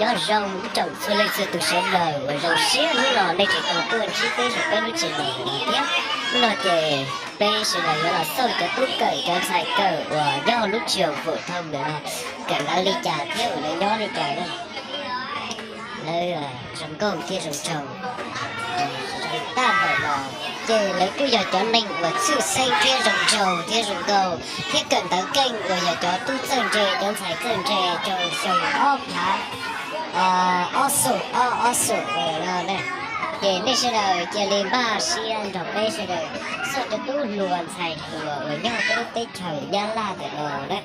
Nyob zoo ib tsoom txhua leej txhua tus sawv daws uas zoo siab hnub no nej tseem tau tuaj ntsib peb saum peb lub tsev neeg no thiab. Hnub no ces peb sawv daws yuav los xauj cov tub kawm cov ntxhais kawm uas nyob hauv lub tsev neeg phổ thông ntawm no, kawm lawv li cas thiab uas lawv nyob li cas na. Lawv zoo nkauj thiab zoo nraug tag npaum los, ces lawv kuj yog cov neeg uas txhawj xeeb thiab zoo nraug thiab zoo nkauj thiab kawm ntawv keej uas yog cov tub txawj ntse cov ntxhais txawj ntse rau xyoo ob phav ob xoom ob ob xoom no na. Ces nej sawv daws cia li npaj siab nrog peb sawv daws xauj cov tub hluas ntxhais hluas uas nyob peb lub teb chaws Nyab Laj ntawm no na.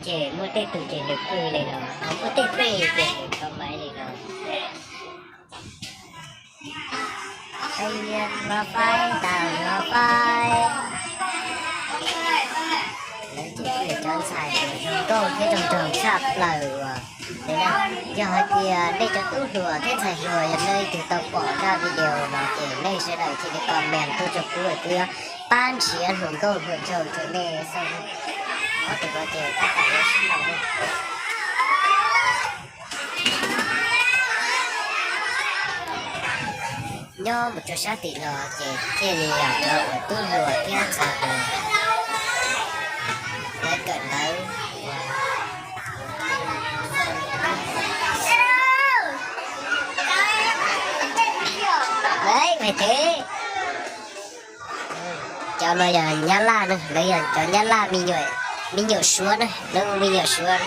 Ces muaj tej tus ces nws pw li no, ho muaj tej tus ces nws kho maiv li no. Ua faib tas ua faib. Lawv ces kuj yog cov ntxhais zoo nkauj thiab zoo nraug tshaj plaws uas, yog hais tias nej cov tub hluas thiab ntxhais hluas yog nej leej twg tau pom zaj video no ces nej sawv daws cia li comment tuaj rau kuv, kuv yuav pab nrhiav hluas nkauj hluas nraug rau nej xauj. Ob tug no ces tab tom ua si los. Nyob mus rau sab tim no ces thiaj li yog cov uas tub hluas thiab ntxhais hluas lawv kawm ntawv. Cov no yog Nyab Laj na, lawv yog cov Nyab Laj me nyuam, me nyuam Suav na, lawv me nyuam Suav.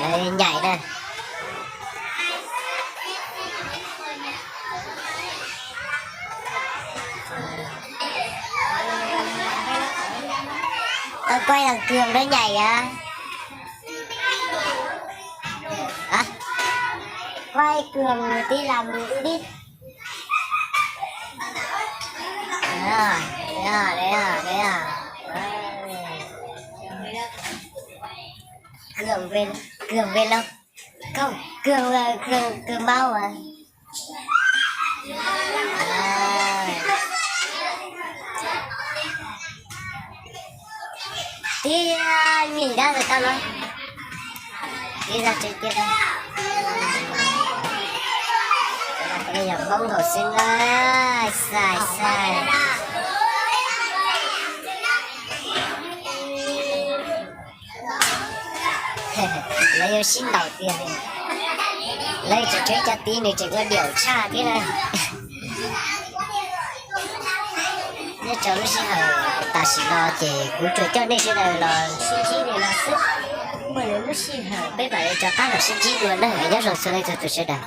Lawv nyaim na. Tau quay thằng Cường nó nhảy à? Hả? Quay Cường một tí làm một tí đi. Đấy à, đấy à, đấy à, đấy à. Cường về, Cường về lâu. Không, Cường, ờ, Cường, Cường mau à. À. Tí, à, nghỉ đã rồi tao nói. Tí ra chơi tiếp đây. Cái này là bóng đổ xứng á, xài, xài. Lawv yuav sib ntaus tiag. Lawv tseem tshuav cov tib nws tseem ua diam tshaj thiab na. Nyob rau lub sij hawm tam sim no ces kuv tsuas coj nej sawv daws los sib ntsib li no xwb. Muaj lwm lub sij hawm peb mam li rov qab los sib ntsib dua na. Nyob zoo txhua leej txhua tus sawv daws.